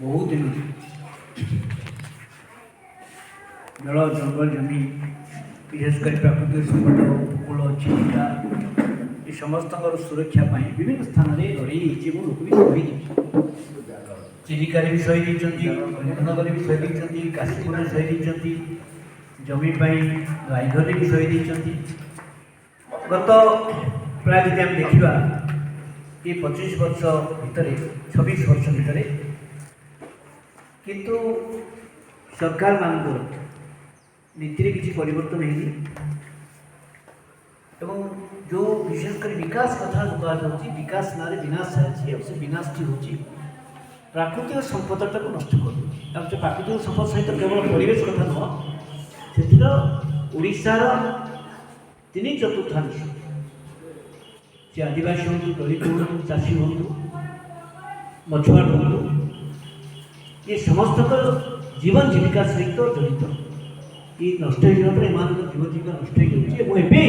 ବହୁତ ଦିନରୁ ଜଳ, ଜଙ୍ଗଲ, ଜମି, ବିଶେଷ କରି ପ୍ରାକୃତିକ ସମ୍ପଦ, ଉପକୂଳ, ଚିଲିକା, ଏ ସମସ୍ତଙ୍କର ସୁରକ୍ଷା ପାଇଁ ବିଭିନ୍ନ ସ୍ଥାନରେ ଲଢ଼େଇ ହେଇଛି ଏବଂ ଲୋକ ବି ଶହୀଦ ହେଇଛନ୍ତି। ଚିଲିକାରେ ବି ଶହୀଦ ହେଇଛନ୍ତି, କଳିଙ୍ଗନଗରରେ ବି ଶହୀଦ ହେଇଛନ୍ତି, କାଶୀପୁରରେ ଶହୀଦ ହେଇଛନ୍ତି, ଜମି ପାଇଁ ରାଇଘରରେ ବି ଶହୀଦ ହେଇଛନ୍ତି। ଗତ ପ୍ରାୟ ଯଦି ଆମେ ଦେଖିବା, ଏ 25 ବର୍ଷ ଭିତରେ, 26 ବର୍ଷ ଭିତରେ କିନ୍ତୁ ସରକାରମାନଙ୍କର ନୀତିରେ କିଛି ପରିବର୍ତ୍ତନ ହେଇନି ଏବଂ ଯେଉଁ ବିଶେଷ କରି ବିକାଶ କଥା କୁହାଯାଉଛି, ବିକାଶ ନାଁରେ ବିନାଶ ଚାଲିଛି। ଆଉ ସେ ବିନାଶଟି ହେଉଛି ପ୍ରାକୃତିକ ସମ୍ପଦଟାକୁ ନଷ୍ଟ କରିଦେଉଛି। ଆଉ ସେ ପ୍ରାକୃତିକ ସମ୍ପଦ ସହିତ କେବଳ ପରିବେଶ କଥା ନୁହଁ, ସେଥିର ଓଡ଼ିଶାର 3/4 ସେ ଆଦିବାସୀ ହୁଅନ୍ତୁ, ଦଳିତ ହୁଅନ୍ତୁ, ଚାଷୀ ହୁଅନ୍ତୁ, ମଛୁଆର ହୁଅନ୍ତୁ, ଏ ସମସ୍ତଙ୍କର ଜୀବନ ଜୀବିକା ସହିତ ଜଡ଼ିତ। ଏ ନଷ୍ଟ ହେଇଯିବା ପରେ ଏମାନଙ୍କ ଜୀବନ ଜୀବିକା ନଷ୍ଟ ହେଇଯାଉଛି। ଏବଂ ଏବେ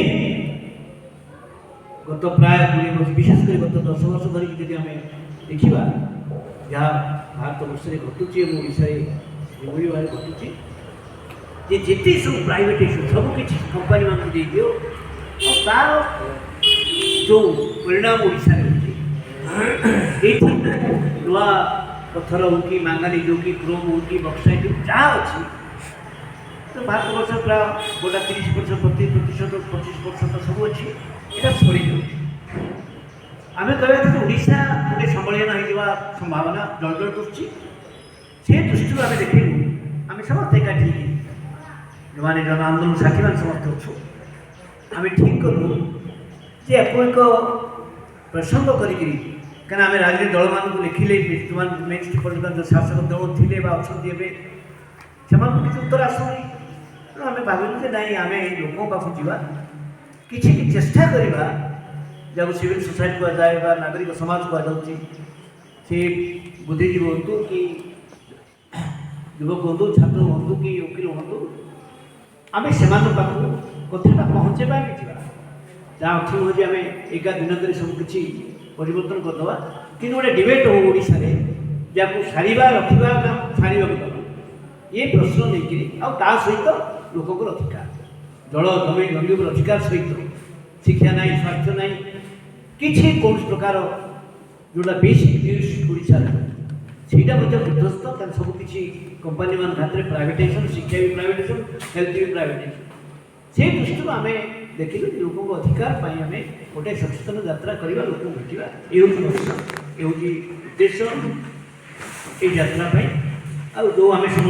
ଗତ ପ୍ରାୟ 20 ବର୍ଷ, ବିଶେଷ କରି ଗତ 10 ବର୍ଷ ଧରିକି ଯଦି ଆମେ ଦେଖିବା, ଯାହା ଭାରତ ବର୍ଷରେ ଘଟୁଛି ଏବଂ ଓଡ଼ିଶାରେ ଯେଭଳି ଭାବରେ ଘଟୁଛି ଯେ ଯେତେ ସବୁ ପ୍ରାଇଭେଟାଇଜେସନ୍, ସବୁ କିଛି କମ୍ପାନୀମାନଙ୍କୁ ଦେଇଦିଅ, ଆଉ ତାର ଯେଉଁ ପରିଣାମ ଓଡ଼ିଶାରେ ହେଉଛି, ଏଇଠି ଲୁହା ପଥର ହଉ କି ମାଙ୍ଗାନିଜ୍ ହଉ କି କ୍ରୋମ୍ ହଉ କି ବକ୍ସାଇଟ୍ ହଉ, ଯାହା ଅଛି ତ ଭାରତବର୍ଷ ପ୍ରାୟ ଗୋଟା 30% ପ୍ରତିଶତ, 25% ସବୁ ଅଛି, ଏଇଟା ସରିଯାଉଛି। ଆମେ କହିବା କଥା ଯେ ଓଡ଼ିଶା ଗୋଟେ ସମ୍ବଳହୀନ ହେଇଯିବା ସମ୍ଭାବନା ଜଳ ଜଳ କରୁଛି। ସେ ଦୃଷ୍ଟିରୁ ଆମେ ଦେଖିଲୁ, ଆମେ ସମସ୍ତେ ଏକାଠି ହେଇକି ଯେଉଁମାନେ ଜନ ଆନ୍ଦୋଳନ ସାଥୀମାନେ ସମସ୍ତେ ଅଛୁ, ଆମେ ଠିକ୍ କଲୁ ଯେ ୟାକୁ ଏକ ପ୍ରସଙ୍ଗ କରିକିରି, କାରଣ ଆମେ ରାଜନୀତି ଦଳମାନଙ୍କୁ ଲେଖିଲେ, ଯେଉଁମାନେ ମେନ୍ ପଲିଟିକାଲ ଯେଉଁ ଶାସକ ଦଳ ଥିଲେ ବା ଅଛନ୍ତି ଏବେ, ସେମାନଙ୍କୁ କିଛି ଉତ୍ତର ଆସୁନି। ତେଣୁ ଆମେ ଭାବିଲୁ ଯେ ନାଇଁ, ଆମେ ଲୋକଙ୍କ ପାଖକୁ ଯିବା, କିଛି ଚେଷ୍ଟା କରିବା, ଯାହାକୁ ସିଭିଲ୍ ସୋସାଇଟି କୁହାଯାଏ ବା ନାଗରିକ ସମାଜ କୁହାଯାଉଛି। ସେ ବୁଦ୍ଧିଜୀବୀ ହୁଅନ୍ତୁ କି ଯୁବକ ହୁଅନ୍ତୁ, ଛାତ୍ର ହୁଅନ୍ତୁ କି ଓକିଲ ହୁଅନ୍ତୁ, ଆମେ ସେମାନଙ୍କ ପାଖକୁ କଥାଟା ପହଞ୍ଚେଇବା, ଆମେ ଯିବା। ଯାହା ଅର୍ଥ ନୁହେଁ ଯେ ଆମେ ଏକା ଦିନକରେ ସବୁ କିଛି ପରିବର୍ତ୍ତନ କରିଦେବା, କିନ୍ତୁ ଗୋଟେ ଡିବେଟ୍ ହଉ ଓଡ଼ିଶାରେ, ଯାହାକୁ ସାରିବା, ରଖିବା ନା ସାରିବାକୁ ଦେବା, ଏ ପ୍ରଶ୍ନ ନେଇକିରି। ଆଉ ତା ସହିତ ଲୋକଙ୍କର ଅଧିକାର, ଜଳ, ଜମି, ଜଙ୍ଗଲର ଅଧିକାର ସହିତ ଶିକ୍ଷା ନାହିଁ, ସ୍ୱାସ୍ଥ୍ୟ ନାହିଁ, କିଛି କୌଣସି ପ୍ରକାର ଯେଉଁଟା ବେସିକ୍ ନିଡ୍ସ ଓଡ଼ିଶାର, ସେଇଟା ମଧ୍ୟ ବିଧ୍ୱସ୍ତ। କାରଣ ସବୁ କିଛି କମ୍ପାନୀମାନଙ୍କ ହାତରେ ପ୍ରାଇଭେଟାଇଜେସନ୍, ଶିକ୍ଷା ବି ପ୍ରାଇଭେଟାଇଜେସନ୍, ହେଲ୍ଥ ବି ପ୍ରାଇଭେଟାଇଜେସନ୍। ସେ ଦୃଷ୍ଟିରୁ ଆମେ ଦେଖିଲୁ ଯେ ଲୋକଙ୍କ ଅଧିକାର ପାଇଁ ଆମେ ଗୋଟେ ସଚେତନ ଯାତ୍ରା କରିବା, ଲୋକଙ୍କୁ ଭେଟିବା। ଏ ହେଉଛି ଲକ୍ଷ୍ୟ, ଏ ହେଉଛି ଉଦ୍ଦେଶ୍ୟ ଏଇ ଯାତ୍ରା ପାଇଁ। ଆଉ ଯେଉଁ ଆମେ ସମସ୍ତେ